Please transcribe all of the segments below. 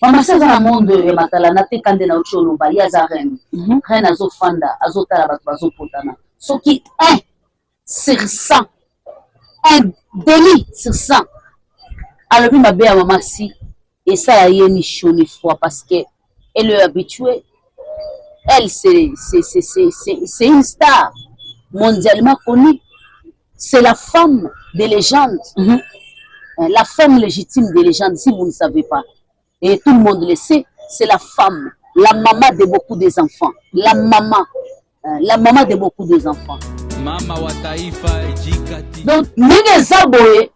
Mama si aza na monde ya matala na teka nde nauti oloba ye aza reine. Reine azofanda, azotala bato bazopotana. Soki 1 sur 100, un délit sur 100 alobi mabe ya mama si, esala ye ni chaud ni froid parce que elle est habituée. Elle, c'est une star mondialement connue. C'est la femme de légende. La femme légitime de légende, si vous ne savez pas. Et tout le monde le sait, c'est la femme, la maman de beaucoup des enfants. La maman de beaucoup des enfants. Mama wa taifa ejikati. Donc, ndenge eza boye,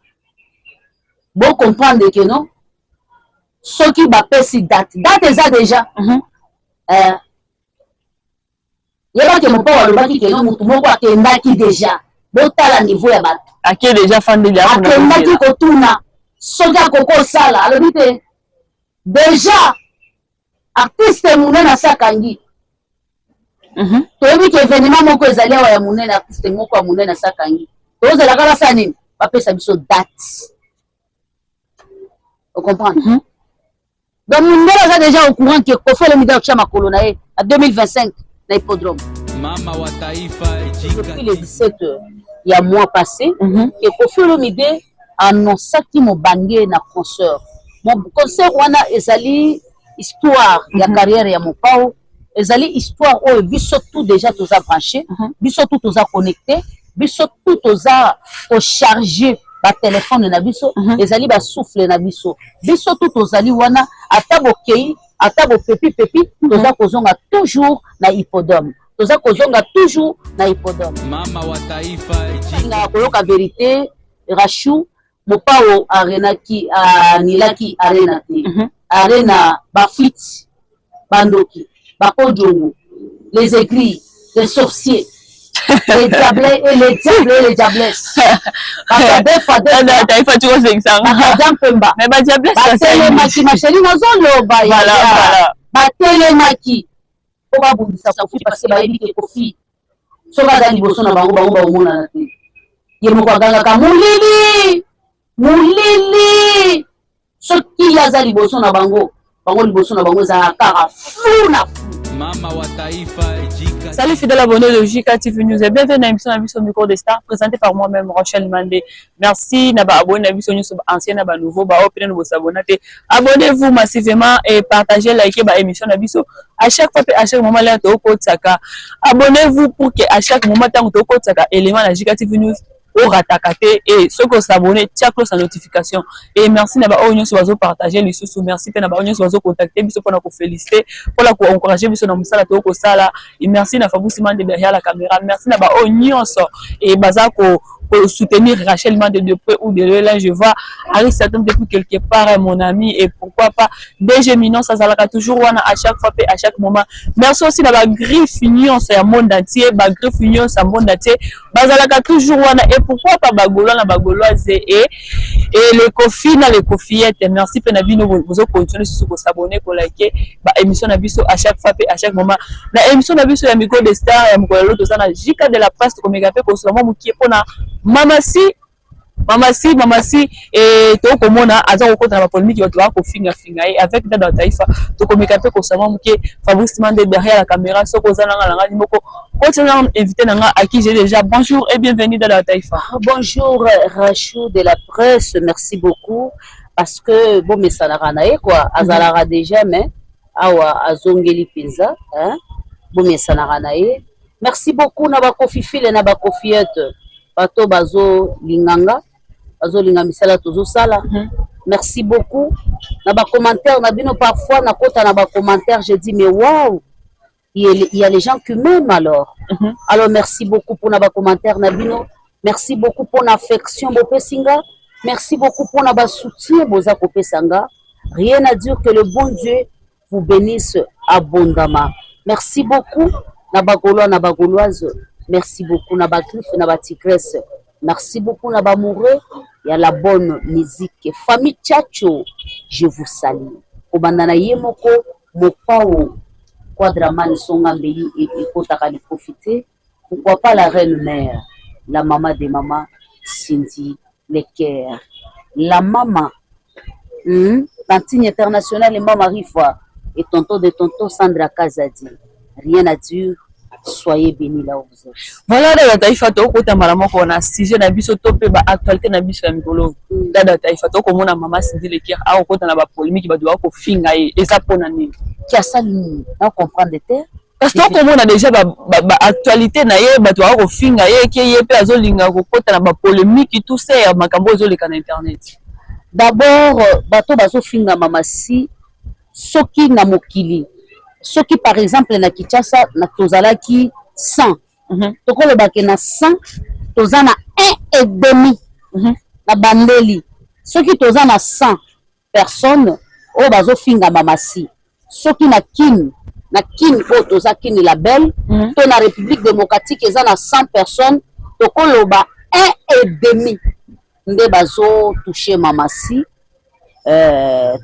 bo comprendre que non, soki bapesi date, date eza déjà. Yebaki mopao alobaki que non, motu moko akendaki déjà. Botala niveau ya bato. Ake déjà fandeli. Akendaki kotuna soki akoki kosala. Alobi te, déjà artiste monene asakangi. Toyebi ke événement moko ezali awa ya monene, artiste moko ya monene asakangi. Tozelaka basala nini? Bapesa biso date, ocomprendre? Donc mondele aza déjà au courant ke Koffi Olomide akotia makolo na ye na 2025 na hippodrome. Mama wa taifa Depuis le ejikati. 17 ya mois passé ke Koffi Olomide annonçaki mobange na concert. Mo concert wana ezali histoire ya carrière ya Mopao, ezali histoire oyo biso tout déjà toza branché, biso tout toza connecté, biso tout toza kocharge batelefone na biso. Ezali basouffle na biso, biso tout tozali wana. Ata bokei, ata bopepi pepi, toza kozonga toujours na hippodrome, toza kozonga toujours na hippodrome. Mama wa taifa Alingaka ejikati. koyoka vérité, Rachu. Mopao arenaki, anilaki arena te. Arena, bafuite, bandoki, bakodiongo, les aigris, les sorciers, les diables et les diables et les diablesses, bakadefa. Taifa, tikosekisanga. Bakadia mpemba. Mais badiablesse. Batelemaki, ma chérie, nazoloba. Voilà. Batelemaki mpo babundisa Koffi parce que bayebi ke Koffi, soki aza liboso na bango, bango baomonana te. Ye moko agangaka molili, molili. Soki ye aza liboso na bango, bango liboso na bango ezalaka kaka flou na flou. Mama wa taifa ejikati. Salut fidèles abonnés de JK TV News et bienvenue dans l'émission na Micro des Stars présentée par moi-même, Rochelle Mandé. Merci na ba abonnés na biso nyonso, ba anciens na ba nouveaux, ba oyo na bosabonna te. Abonnez-vous massivement et partagez, likez ba émission na biso à chaque fois, à chaque moment là to kotsaka. Abonnez-vous pour que à chaque moment tant to kotsaka élément na JK TV News orataka te. Et soki osabonne, tia cloche na notification. Et merci na baoyo nyonso bazopartage lisusu, merci mpe na baoyo nyonso bazocontacte biso mpona kofélicité, mpona koencourage biso na mosala toyokosala. Et merci na Fabrice Mande derrière la caméra. Merci na baoyo nyonso e baza ko soutenir Rachel Mande de près ou de loin. Je vois Harry Satom depuis quelque part, mon ami, et pourquoi pas DG Minon, ça zalaka toujours wana à chaque fois, à chaque moment. Merci aussi na ba griffe nyonso ya monde entier, ba griffe nyonso ya monde entier, bazalaka toujours wana, et pourquoi pas ba Gaulois na ba Gauloise et les Kofi na les Kofiettes. Merci pe na bino bozo continuer sur s'abonner, ko liker ba émission na biso à chaque fois, à chaque moment. Na émission na biso ya Micro des Stars ya mokolo toza na JK de la presse, komeka pe kosala mwa mokie mpona Mama Si, Mama Si, Mama Si. E tokomona aza kokota na bapolémique, bato baka kofingafinga ye avec Dada wa Taifa. Tokomeka mpe kosama moke. Fabrice Mande derrière la caméra, soki oza nanga na ngai moko kotia na invité na nga à qui j'ai déjà bonjour et bienvenue, Dada wa Taifa. Bonjour Rachou de la presse, merci beaucoup parce que bomesanaka na ye quoi, azalaka déjà, mais awa azongeli mpenza, hein? Bomesanaka na ye. Merci beaucoup na bakofifile na bakofiete, bato bazolinganga, bazolinga misala tozosala. Merci beaucoup na bacommentaire na bino. Parfois nakota na bacommentaire, je dis: mais wow, il y a les gens qui m'aiment alors. Alors merci beaucoup mpona bacommentaire na bino, merci beaucoup mpona affection bopesi nga, merci beaucoup mpona basoutien boza kopesa nga. Rien à dire, que le bon Dieu vous bénisse abondamment. Merci beaucoup na bagaulois na bagauloise, merci beaucoup na bagriffe na batigresse, merci beaucoup na bamoureux ya la bonne musique. Famille Tchacho, je vous salue, kobanda na ye moko Mopao Quadraman Songa Mbeli ekotaka likofi te. Pourquoi pas la reine mère, la maman des mamans, Cindy Leker, la maman. Tantine internationale Mama Rifa et tonton de tonton Sandra Kazadi. Rien à dire. Soyez bénis là où vous êtes. Voilà, Dada Taifa, tokota mbala moko na sujet na biso to mpe baactualité na biso ya mikolo. Dada Taifa, tokomona mama Cindy Le Cœur akokota na bapolémique, bato bakofinga ye, eza mpona nini? Qui a ça na comprendre te. Parce que tokomona déjà baactualité na ye, bato bakofinga ye, ke ye mpe azolinga kokota na bapolémique, tout ça ya makambo oyo ezoleka na internet. D'abord, bato bazofinga Mama Si, soki na mokili, soki par exemple na Kinshasa na tozalaki 100, tokolobake na 100 toza na 1 et demi. Na bandeli, soki toza na 100 personnes oyo bazofinga Mama Si, soki na Kine, na Kine oyo toza, Kine la belle, to na République démocratique eza na 100 personnes, tokoloba 1 et demi nde bazotouche Mama Si.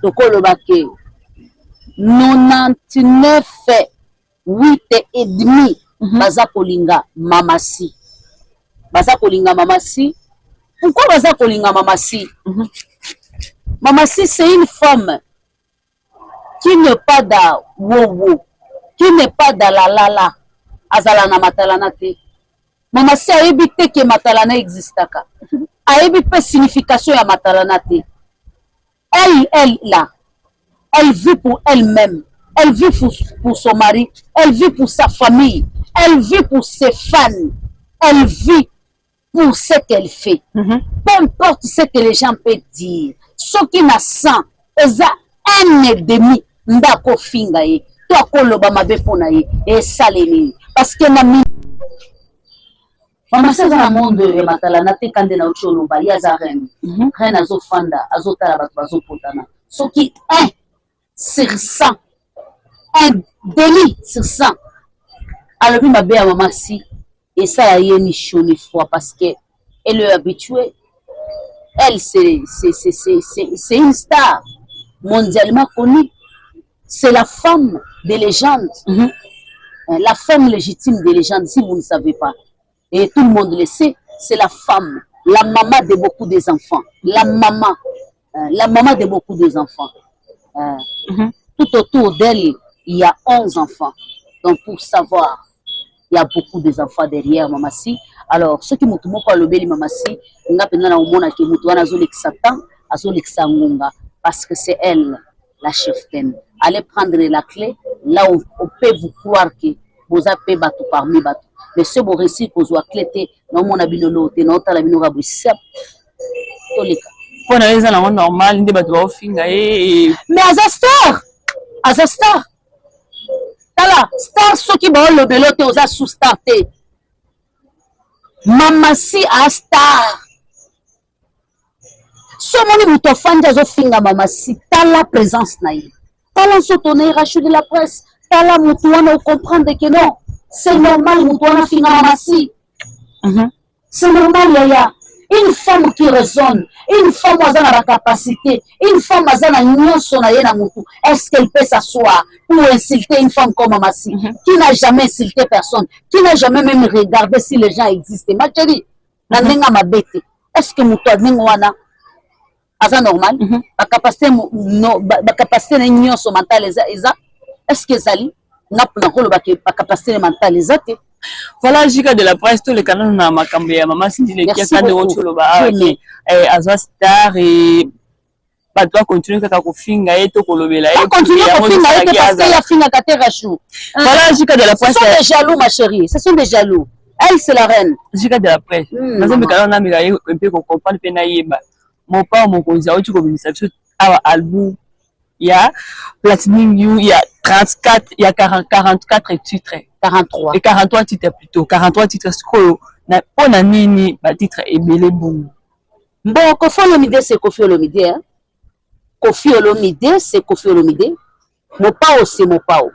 Tokoloba ke 99 8 et demi baza kolinga Mama Si. Baza kolinga Mama Si. Pourquoi baza kolinga Mama Si? Mama Si, c'est une femme qui n'est pas da wowo, qui n'est pas da la la la. Azala na matalana te. Mama Si ayebi te ke matalana existaka, ayebi mpe signification ya matalana te. Elle, elle là, elle vit pour elle-même, elle vit pour son mari, elle vit pour sa famille, elle vit pour ses fans, elle vit pour ce qu'elle fait. Peu importe ce que les gens peuvent dire, soki na 100 eza un et demi nde akofinga ye to akoloba mabe mpo na ye, esale nini? Parce que na Mama Si aza na monde ya matalana te. Ka nde nauti oloba, ye aza reine. Reine azofanda, azotala bato bazopotana. Soki 1 sur 100, un demi sur 100 alobi mabe ya Mama Si, esala ye ni chaud ni froid, parce que elle est habituée. Elle, c'est une star mondialement connue, c'est la femme des légendes, la femme légitime des légendes, si vous ne savez pas, et tout le monde le sait, c'est la femme, la maman de beaucoup des enfants, la maman, la maman de beaucoup des enfants. Tout autour d'elle, il y a 11 enfants. Donc pour savoir, il y a beaucoup des enfants derrière Mama Si. Alors soki motu moko alobeli Mama Si, nga mpenza na omonaki motu wana azolekisa temps, azolekisa ngonga, parce que c'est elle la cheftaine. Allez prendre la clé là où on peut vous croire que boza mpe bato parmi bato, mais soki boréussir kozwa clé te, naomona bino loo te, naotala bino kaka boye, toleka. Mpo na ye eza nango normal nde bato baofinga ye? Mais aza star, aza star. Tala, star soki baolobelo te, oza sous star te. Mama Si a star. So omoni moto afandi azofinga Mama Si, tala présence na ye, tala nzoto na ye. Rachou de la presse, tala motu wana, ocomprendre que non, c'est normal motu wana afinga Mama Si. C'est normal, yaya. Une femme qui raisonne, une femme aza na bacapacité, une femme aza na nyonso na ye na motu, est-ce qu'elle peut s'asseoir pour insulter une femme comme Mama Si, qui n'a jamais insulté personne, qui n'a jamais même regardé si les gens existent, ma chérie, na ndenge ya mabe te? Est-ce que moto ya ndenge wana aza normal? Bacapacité, no, bacapacité na ye nyonso mentale eza, est-ce que ezali? Nga mpona kolobaka, bacapacité mentale eza te. Voilà, Jika de la presse, toleka nano na makambo ya mama Cindy Le Cœur. Kande oti oloba awa ke aza star e bato bakontinue kaka kofinga ye to kolobela ye. Bakontinue kofinga ye te, parce que ye afingaka te, Rachou. Voilà, Jika de la presse. Ce sont des jaloux, ma chérie, ce sont des jaloux. Elle, c'est la reine. Jika de la presse, nazomeka nano, nameka ye mpe kocomprendre mpe nayeba. Mopao Mokonzi auti kobimisa biso awa album ya Platinum ya 34, ya 40, 44 titres. 43. Et 43 titres plutôt, 43 titres. Sikoyo mpo na nini batitre ebele bongo? Bon, Koffi Olomide, c'est Koffi Olomide, hein? Koffi Olomide, c'est Koffi Olomide. Mopao, c'est Mopao.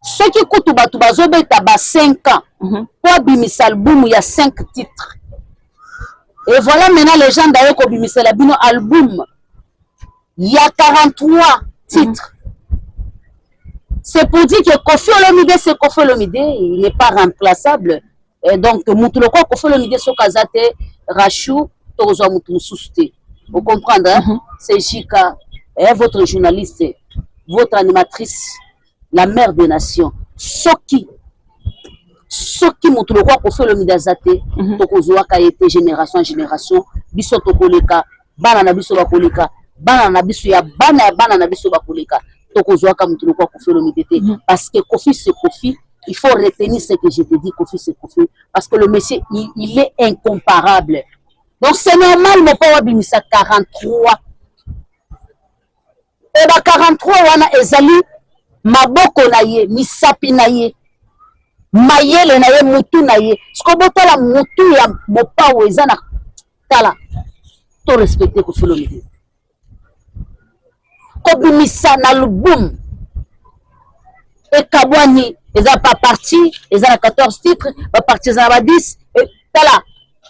Soki kutu bato bazobeta ba 5 ans po abimisa album ya 5 titres, et voilà maintenant légende aye kobimisela bino album ya 43 titres. C'est pour dire que Koffi Olomide, c'est Koffi Olomide, il n'est pas remplaçable. Et donc mutu lokola Koffi Olomide, soki aza te, Rachou, tokozwa mutu mosusu te. Ocomprendre, hein? C'est Jika. Eh, votre journaliste, votre animatrice, la mère des nations. Soki moto lokola Koffi Olomide aza te, tokozwaka ye te. Génération en génération, biso tokoleka, bana na biso bakoleka, bana na biso ya bana ya bana na biso bakoleka, tokozwaka moto lokola Koffi Olomide te, parce que Koffi, c'est Koffi. Il faut retenir ce que je te dis: Koffi, c'est Koffi, parce que le monsieur, il est incomparable. Donc c'est normal Mopao abimisa 43. E ba 43 wana ezali maboko na ye, misapi na ye, mayele na ye, mutu na ye. Siko botala mutu ya Mopao eza na tala. To respecte Koffi Olomide. Kobimisa na album ekabwani, eza pa partie, eza na 14 titres, bapartie eza na ba 10. Tala,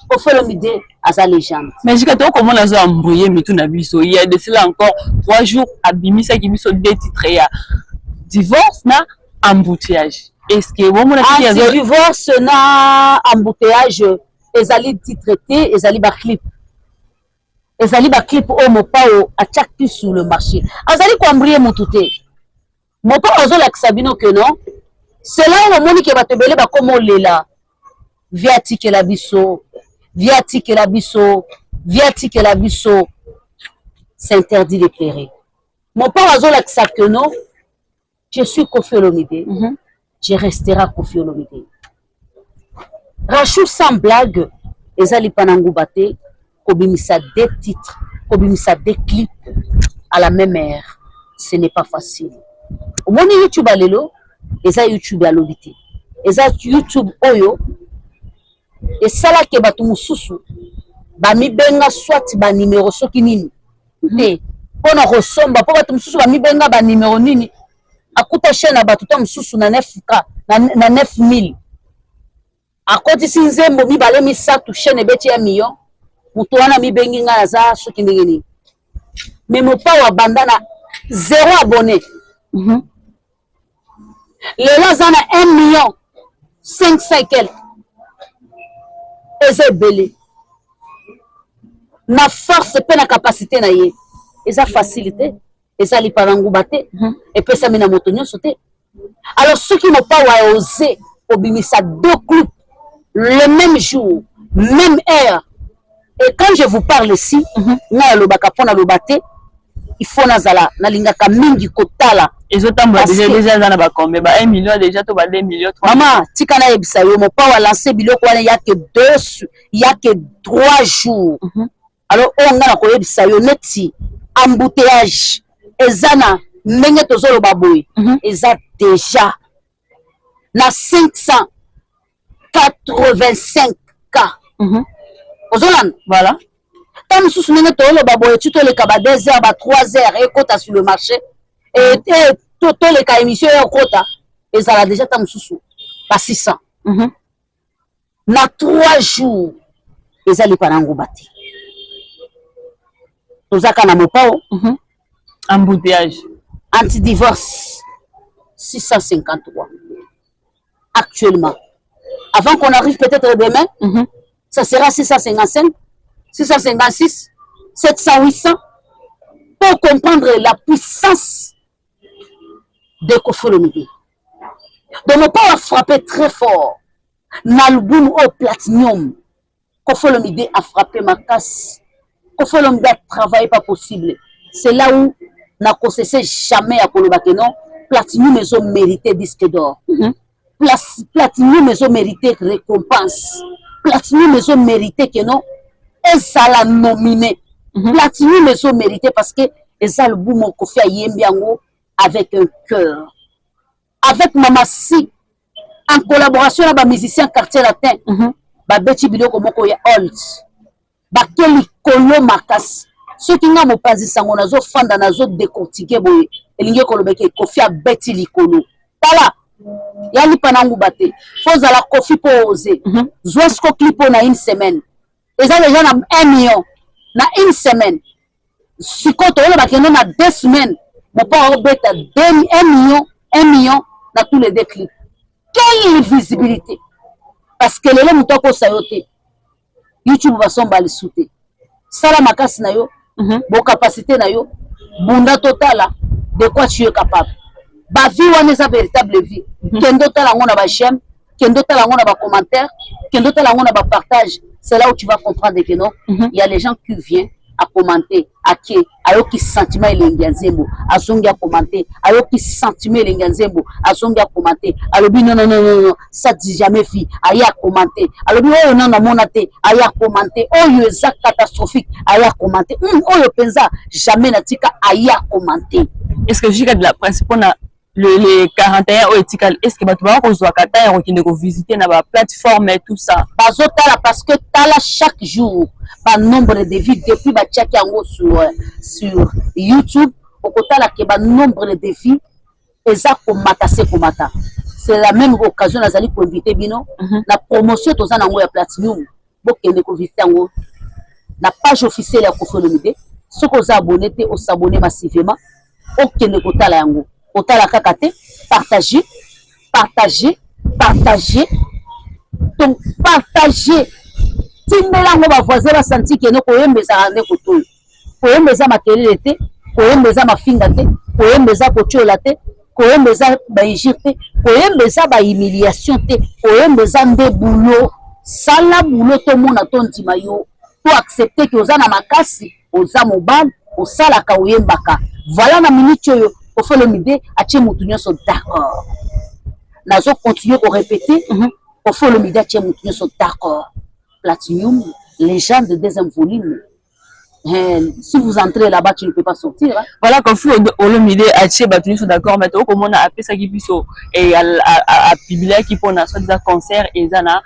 Koffi Olomide aza légende. Mais jika tokomona azo embrouiller mitu na biso. Il y a de cela encore 3 jours, abimisaki biso deux titres ya divorce na embouteillage. Est ce que bomona? Divorce na embouteillage ezali titre te, ezali baclip, ezali baclip oyo Mopao atiaki sur le marché. Azali koembrouiller motu te. Mopao azolakisa bino ke non, cela oyo omoni ke bato ebele bakoma olela: "Vieux atikela biso, vieux atikela biso, vieux atikela biso." C'est interdit de pleurer. Mopao azolakisa ke non, je suis Koffi Olomide, je restera Koffi Olomide. Rachou, sans blague, eza lipa na nguba te. Kobimisa deux titres, kobimisa deux clips à la même heure, ce n'est pas facile. Omoni YouTube ya lelo eza YouTube alobi te, eza YouTube oyo esalaki bato mosusu bamibenga soit banimero soki nini te mpona kosomba, mpo bato mosusu bamibenga banimero nini. Akuta chaîne ya bato ta mosusu na 9K, na 9000, akotisi nzembo mibale, misato, chaîne ebeti ya million. Moto wana mibengi ngai aza soki ndenge nini. Mais Mopao abanda na zéro abonné, lelo aza na 1 million 500 et quelque. Eza ebele na force mpe na capacité na ye. Eza facile te, eza lipa na nguba te, epesami na moto nyonso te. Alors soki Mopao aose kobimisa deux clips le même jour, même heure, et quand je vous parle ici, ngai alobaka mpo naloba te, il faut nazala nalingaka mingi kotala. Ezotambola déjà. Déjà eza na bacombien? Ba 1 million déjà to ba 2 millions? Mama, tika nayebisa yo, Mopao alance biloko wana yake deux, yake 3 jours. Alors oyo ngai nakoyebisa yo, neti embouteillage eza na ndenge tozoloba boye, eza déjà na 585 K. Ozolanda? Voilà. Ta mosusu ndenge toloba boye, ti toleka ba 2 heures, ba 3 heures, ekota sur le marché, toleka émission oyo ekota, ezala déjà ta mosusu ba 600 na 3 jours. Eza lipa na nguba te. Tozaka na Mopao. Embouteillage. Antidivorce, 653 actuellement. Avant qu'on arrive, peut-être demain, ça sera 655, 656, 700, 800, pour comprendre la puissance de Koffi Olomide. Donc Mopao a frappé très fort na album oyo Platinum. Koffi Olomide a frappé makasi. Koffi Olomide a travaillé pas possible. C'est là où nakosese jamais ya koloba ke non, Platinum ezomérite disque d'or. Platinum ezomérite récompense, Platinum ezomérite ke non, ezala nominé. Platinum ezomérite parce que eza album Koffi ayembi yango avec un cœur, avec Mama Si, en collaboration na bamusicien Quartier Latin. Babeti biloko moko ya old, bake likolo makasi. Soki nga mopanzi sango nazofanda, nazodécortiquer boye, elingi koloba eke Koffi abeti likolo. Tala, ya lipa na nguba te. Fo ozala Koffi mpo oze zwa siko clip oyo na une semaine eza déjà na 1 million na une semaine. Sikoyo toyoloba kende na 2 semaines, Mopao obeta 1 million, 1 million na tous les deux clips. Quelle visibilité! Parce que lelo moto akosa yo te, YouTube basomba lisu te. Sala makasi na yo, bocapacité na yo. Bunda totala de quoi tu es capable. Ba-vues wana eza véritable vue. Kende otala yango na ba-j'aime, kende otala yango na bacommentaire, kende otala yango na bapartage. C'est là où tu vas comprendre que non, il y a les gens qui viennent à commenter, ake ayoki sentiment elengi ya nzembo, azongi acommenter, ayoki sentiment elengi ya nzembo, azongi acommenter, alobi: "Non, non, non, non, non, ça dit jamais vu." Aye acommenter, alobi: "Oyo nano amona te." Aye acommenter: "Oyo eza catastrophique." Aye acommenter: "Oyo mpenza jamais natika." Aye acommenter. Est ce que Jika de la Presse, mpona le 41 oyo etikali, est ce que bato baka kozwaka temps ya kokende kovisite na baplateforme et tout ça? Bazotala, parce que tala, chaque jour banombre de vues depuis batiaki yango sur YouTube, okotala ke banombre de vues eza komata se komata. C'est la même occasion nazali koinvite bino na promotion toza nango ya Platinum. Bokende kovisite yango na page officielle ya Koffi Olomide. Soki oza abonné te, os'abonner massivement, okende kotala yango. Kotala kaka te, partager, partager, partager. Donc partager, tindela yango bavoisin, basanti kende koyemba. Ezalaka nde kotoyo koyemba, eza makelele te, koyemba eza mafinga te, koyemba eza kotiola te, koyemba eza bainjure te, koyemba eza bahumiliation te. Koyemba eza nde boulot. Sala boulot, tomona, tondima yo, to accepte ke oza na makasi, oza mobali, osalaka, oyembaka. Voilà, na minute oyo Koffi Olomide atie motu nyonso d'accord. Nazo continue korépéter: Koffi Olomide atie motu nyonso d'accord. Platinum Légende deuxième volume. Si vous entrez là-bas, tu ne peux pas sortir, hein. Voilà, Koffi Olomide atie bato nyonso d'accord, mais tokomona apesaki biso, apubliaki mpona soi-disant concert eza na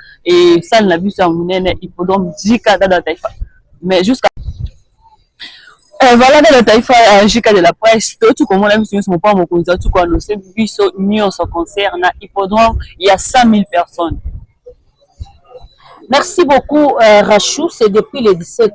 salle na biso ya monene, hippodrome Jika Dada Taifa. Mais jusqu'à voilà, Dada Taifa, Jika de la Presse, touti komona biso nyonso mopaa mokonzi auti koannonce biso nyonso concert na hippodrome ya 100 000 personnes. Merci beaucoup, Rachou. C'est depuis le 17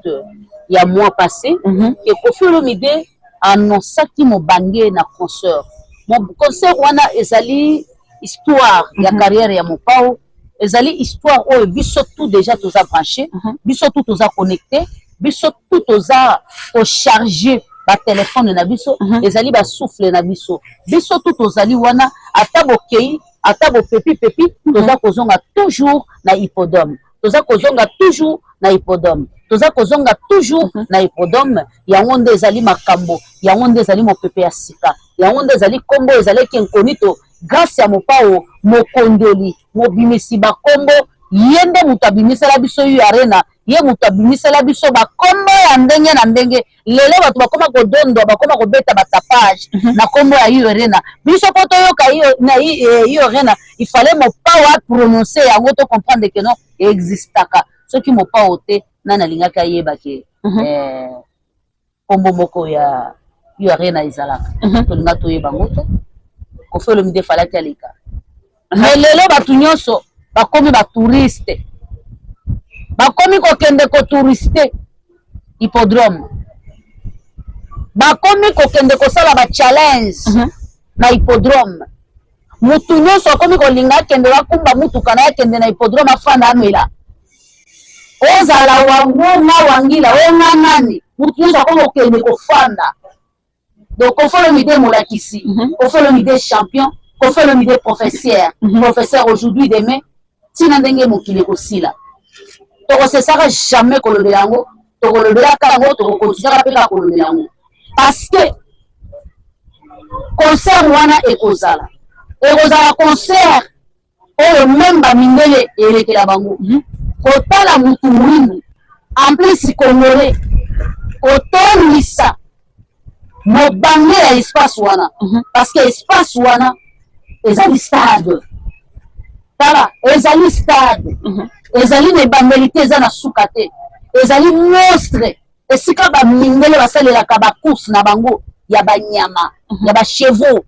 il y a mois passé que Koffi Olomide annonçaki mobange na concert. Mon concert wana ezali histoire ya carrière ya Mopao, ezali histoire oyo biso tout déjà toza branché, biso tout toza connecté, biso tout toza kocharge batelefone na biso, ezali basouffle na biso. Biso tout tozali wana, ata bokei, ata bopepi pepi, toza kozonga toujours na hippodrome, toza kozonga toujours na hippodrome, toza kozonga toujours na hippodrome. Yango nde ezali makambo, yango nde ezali mopepe ya sika, yango nde ezali nkombo ezalaki incognito. Grâce ya Mopao mokondoli, mobimisi bakombo, ye nde moto abimisela biso U Arena, ye moto abimisela biso bakombo ya ndenge na ndenge. Lelo bato bakoma kodondwa, bakoma kobeta batapage na nkombo ya U Arena. Biso mpo toyoka na U Arena, ifale Mopao aprononce yango, to comprendre ke non, existaka. Soki Mopao te, nani alingaki ayeba ke nkombo moko ya U Arena ezalaka? Tolinga toyeba yango te. Koffi Olomide falaki aleka, mais lelo bato nyonso bakomi batouriste, bakomi kokende kotouriste hippodrome, bakomi kokende kosala bachallenge na hippodrome. Mutu nyonso akomi kolinga akende, bakumba mutuka na ye, akende na hippodrome, afanda, amela. Ozala wango nga wangila onga nani, mutu nyonso akomi kokende kofanda. Donc Koffi Olomide molakisi, Koffi Olomide champion, Koffi Olomide professeur, professeur aujourd'hui, demain, ntina ndenge mokili ekosila. Tokosesaka jamais kolobela yango, tokolobelaka yango, tokokontinuaka mpe kaka kolobela yango, parce que concert wana ekozala, ekozala concert oyo même bamindele elekela bango kotala mutu mwindu, en plus congolais, kotondisa mobange ya espace wana, parce que espace wana ezali stade. Tala, ezali stade, ezali na ebandeli te, eza na suka te, ezali monstre, esika bamindele basalelaka bacourse na bango ya banyama, ya bachevaux,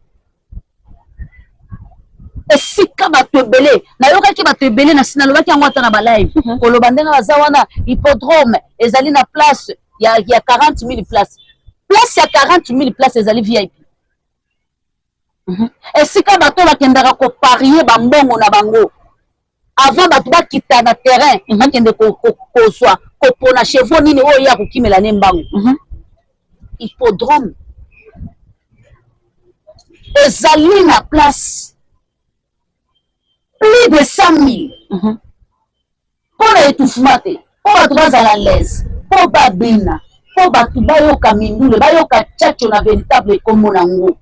esika bato ebele. Nayokaki bato ebele na nsina, nalobaki yango ata na balive, koloba ndenge baza wana. Hippodrome ezali na place ya 40 000 place. Place ya 40 000 place ezali VIP, esika bato bakendaka koparier bambongo na bango avant bato bakita na terrain, bakende kozwa kopona chevaux nini oyo ye akokimela ne mbango. Hippodrome Ezali na place plus de 100 000 mpo na étouffement te, mpo bato bazala l'aise, mpo babina, mpo bato bayoka mindule, bayoka tchatcho na véritable ekombo nango.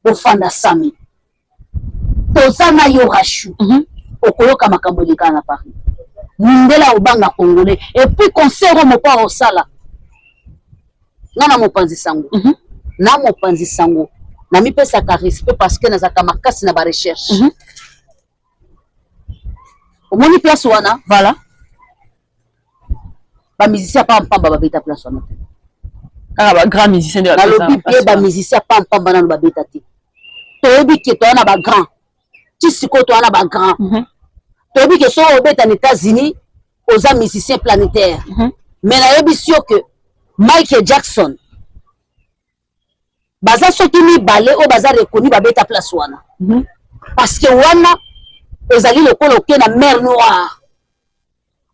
Bofanda 100 000, toza na yo, Rachu. Okoyoka makambo elekaka na Paris. Mindele obanga Congolais. Et puis concert oyo moko akosala, nga na mopanzi sango, na mopanzi sango namipesaka respect parce que nazalaka makasi na barecherche. Omoni place wana? Voilà. Bamusicien pampamba babeta place wana te. Kaka bagrand musicien nde. Nalobi mpe bamusicien pampamba nano babeta te. Toyebi ke toya na bagrand, ti sikoyo toya na bagrand. Toyebi ke soki obeta na États-Unis, oza musicien planétaire. Mais nayebisi yo ke Michael Jackson, baza soki mibale oyo baza reconnu babeta place wana, parce que wana ezali lokola oke na mer Noire,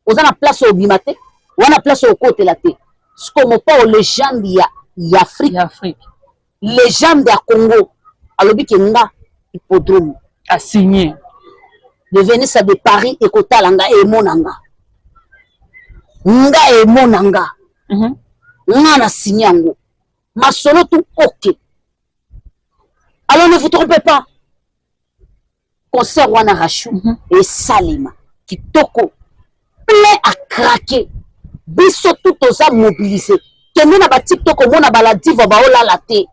oza na place oyo obima te, wana place oyo okotela te. Siko Mopao, légende ya Afrique, ya Afrique, légende ya Congo, alobi ke nga hippodrome asigné. De Venise de Paris ekotala nga, emona nga, nga emona nga. Nga na signé yango, masolo tout ok. Alors ne vous trompez pas, concert wana, Rachu, esalema kitoko, plein à craquer. Biso tout toza mobilisé. Kende na baTikTok, omona baladiva baolala te.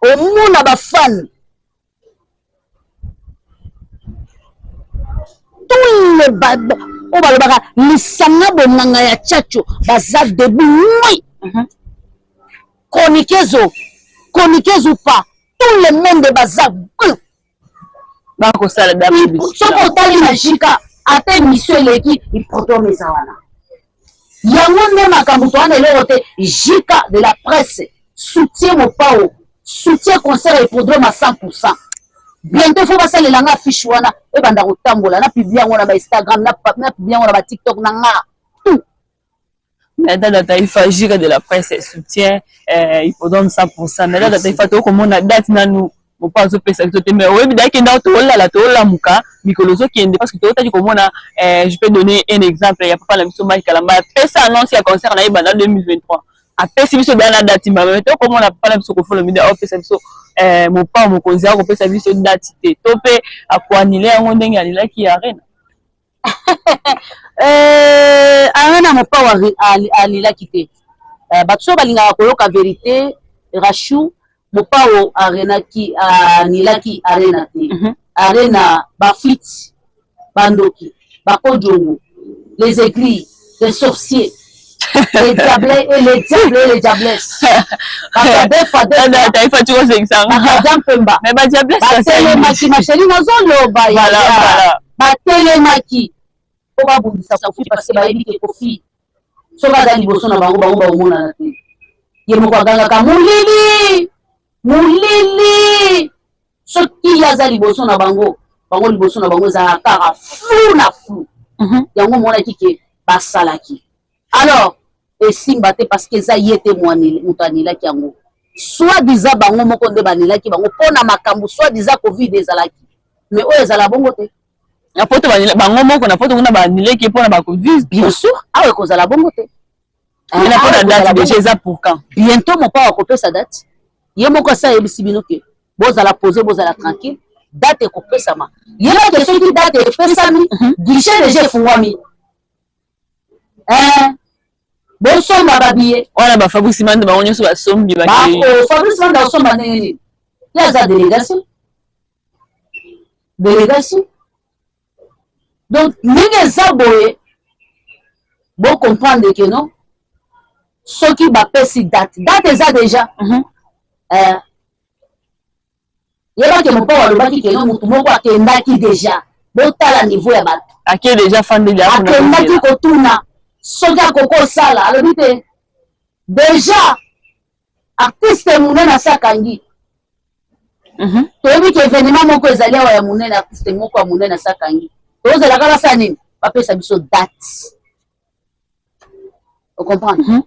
Omona bafan, tous les oyo balobaka lisanga bonganga ya Tchatcho baza debout ngwi. Chroniqueuse, chroniqueuse ou pas, tout le monde baza. Bakosala. Soki otali na jika, ata émission eleki, hippodrome eza wana. Yango nde makambo towana, eloko te. Jika de la presse soutien Mopao, soutien concert ya hippodrome à 100. Bientôt faut basalela nga affiche wana, ebanda kotambola na publie yango na baInstagram, na publie yango na baTikTok na nga tout. Mais dada Taifa, Jika de la presse soutien hippodrome 100. Mais dada Taifa, tokomona date nanu mopo azopesa biso te. Mais oyebi dakenda, toolala, toolamuka, mikolo ozokende, parce que tootaki komona, je peux donner un exemple ya papa na biso Mike Kalamba, apesa annonce ya concert na ye banda 2023, apesi biso deya na date mbama. Mais tokomona papa na biso Koffi Olomide aopesa biso, Mopao mokonzi akopesa biso date te, to mpe akoannuler yango ndenge alelaki Arena. Arena, Mopao alelaki te. Bato so balingaka koyoka vérité, Rachu, Mopao arenaki, anilaki Arena te. Arena, bafuite, bandoki, bakodiongo, les églises, les sorciers, les diables et les diables et les diablesses, Taifa, tikosekisanga. Bakada mpemba. Mais badiablesse? Batelemaki, macheli, nazoloba, batelemaki mpo babundisa Koffi, parce que bayebi ke Koffi soki aza liboso na bango, bango baomonana te. Ye moko agangaka molili, molili. Soki ye aza liboso na bango, bango liboso na bango ezalaka kaka flou na flou. Yango omonaki ke basalaki. Alors esimba te, parce que eza ye te moto anilaki yango. Soit disant bango moko nde banilaki bango mpo na makambo soit disant Covid ezalaki, mais oyo ezala bongo te. Na poto, bango moko na poto kuna banileki mpona baCovid. Bien sûr, awa ekozala bongo te. Na mpona date déjà eza pour quand? Bientôt Mopao akopesa date. Ye moko asa ayebisi bino ke bozala posé, bozala tranquille, date ekopesama. Yebake soki date epesami, guichet déjà efungwami, bosomba babillet. Wana baFabrice Manda, bango nyonso basombi. Fabrice Manda osomba ndenge nini? Ye aza délégation, délégation. Donc ndenge eza boye, bocomprendre ke non, soki bapesi date, date eza déjà. Yebaki Mopao alobaki ke non, motu moko akendaki déjà, botala niveau ya bato. Ake déjà, fandeli. Akendaki kotuna soki akoki osala, alobi te, déjà artiste monene asakangi. Toyebi ke événement moko ezali awa ya monene, artiste moko ya monene asakangi. Tozelaka basala nini? Bapesa biso date, ocomprendre?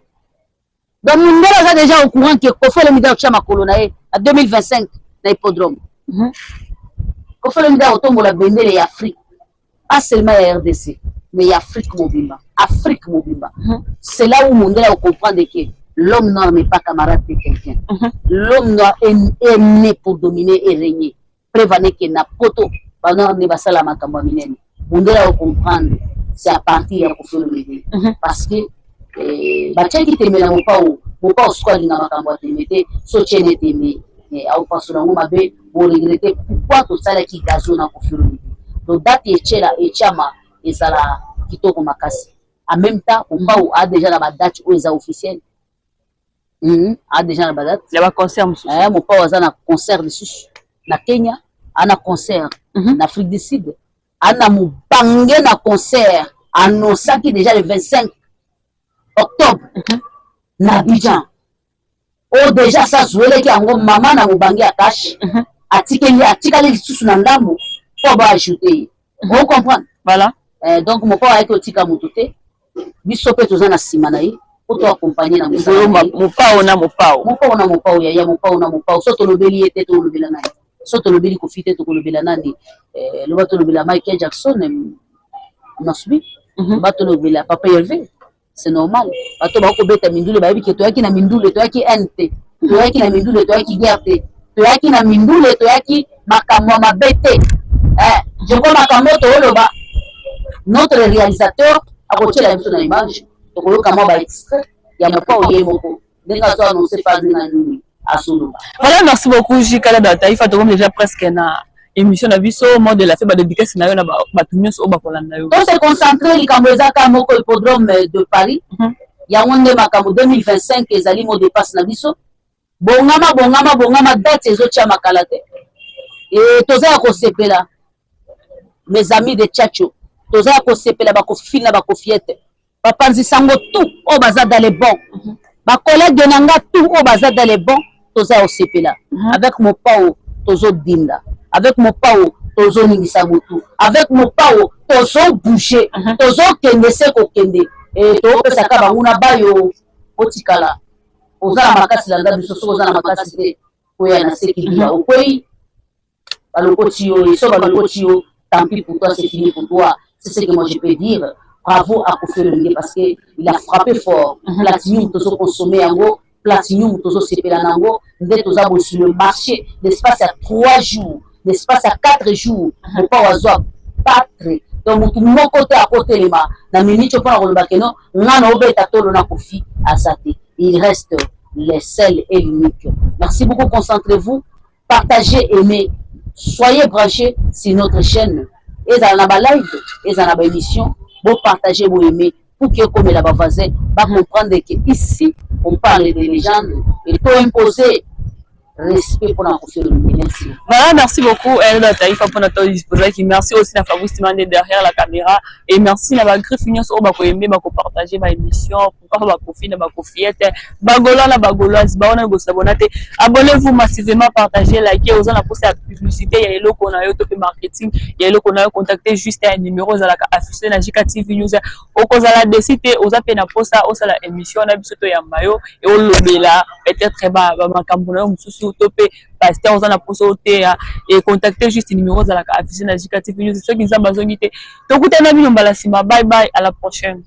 Donc mondele aza déjà au courant ke Koffi Olomide akotya makolo na ye. Na 2025 na hippodrome, Koffi Olomide akotombola bendele ya Afrique, pas seulement ya RDC mais ya Afrique mobimba, Afrique mobimba. C'est là où mondele akocomprendre que l'homme noir n'est pas camarade de quelqu'un. L'homme noir est né pour dominer et régner. Preuve aneke na poto banoir nde basala makambo ya minene. Mondele akocomprendre, c'est à partir ya Koffi Olomide, parce que batiaki tembe na Mopao. Mopao siko alinga makambo ya tembe te. So tiene tembe, akopasola yango mabe, boregretter pourquoi tosalaki gazo na Koffi Olomide. Donc date etiela etiama, ezala kitoko makasi. En même temps, Mopao a déjà na badate oyo eza officielle. A déjà na badate ya baconcert mosusu. Mopao aza na concert lisusu na Kenya, ana concert na Afrique du Sud, ana mobange na concert annoncaki déjà le 25 octobre na Abidjan, oyo déjà sazweleki yango mama na mobange ya kashe. Atikeli, atikali lisusu na ndambo mpo baajoute ye, ocomprendre? Voilà. Donc Mopao ayaki otika moto te. Biso mpe toza na nsima na ye po toaccompagne na mosala na ye. Mopao na Mopao. Mopao na Mopao, yaya, Mopao na Mopao. So tolobeli ye te, tolobela nani? So tolobeli Kofi te, tokolobela nani? Loba tolobela Michael Jackson nasubi, loba tolobela Papa Hervé, c'est normal. Bato bakobeta mindule bayebi ke toyaki na mindule, toyaki haine te, toyaki na mindule, toyaki guerre te, toyaki na mindule, toyaki makambo ya mabe te. Je crois makambo oyo tooloba, notre réalisateur akotiela biso na image, tokoyoka mwa baextrait ya Mopao ye moko ndenge azo annonce phase na nini azoloba. Voilà, merci beaucoup Jikala da Taifa. Tokomi déjà presque na émission na biso, mot de la fin, badédicace na yo na bato nyonso oyo bakolanda yo. To se concentre, likambo eza ka moko, hippodrome de Paris. Yango nde makambo. 2025 ezali mot de passe na biso. Bongama, bongama, bongama, date ezotia makala te. E toza ya kosepela, mes amis de Tchacho, toza ya kosepela. Bakofili na bakofiete, bapanzi sango tout oyo baza dans les bons, bacollègue na nga tout oyo baza dans les bons, toza ya kosepela. Avec Mopao tozodinda, avec Mopao tozoningisa motu, avec Mopao tozobouge, tozokende se kokende. Topesaka banguna bayo otikala. Oza na makasi, landa biso. Soki oza na makasi te, koya na sekibila, okwei, balokoti yo. So balokoti yo, tant pis pour toi, c'est fini pour toi. C'est ce que moi je peux dire. Bravo à Koffi Olomide parce que il a frappé fort. Platinum tozo consommer yango, platinum tozosepela nango nde toza boye sur le marché. L'espace ya 3 jours, l'espace ya 4 jours, Mopao azwa battre. Donc motu moko te akotelema na minute mpona koloba keno nga na obeta tolo na Kofi, aza te. Il reste les seuls et l'unique. Merci beaucoup, concentrez-vous, partagez, aimez, soyez branchés sur notre chaîne. Ezala na balive, ezala na baémission, bopartage, boaime pour que ekomela bavoisin, bacomprendre que ici on parle de légende et to imposer respect mpona Koffi Olomide. Merci. Voilà, merci beaucoup Elda Taïfa mpona to disposaki. Merci aussi na Fabrice Mande derrière la caméra et merci na bagriffe nyonso oyo bakoyembe, bakopartage baémission. Pourquoi bakofi na bakofiete, bagaulois na bagauloise bawana bosabona te? Abonnez-vous massivement, partagez, likez. Oza na posa ya publicité ya eloko na yo to mpe marketing ya eloko na yo, contactez juste ya numéro ezalaka affiché na Jika TV News. Okozala déçu te. Oza mpe na posa osala émission na biso, toyamba yo e olobela peut-être bamakambo na yo mosusu, to mpe pasteur oza na posa oteya, e contacte juste numéro ezalaka affiché na Jika TV News. Soki Nzambe azongi te, tokutana bino mbala nsima. Bye bye, à la prochaine.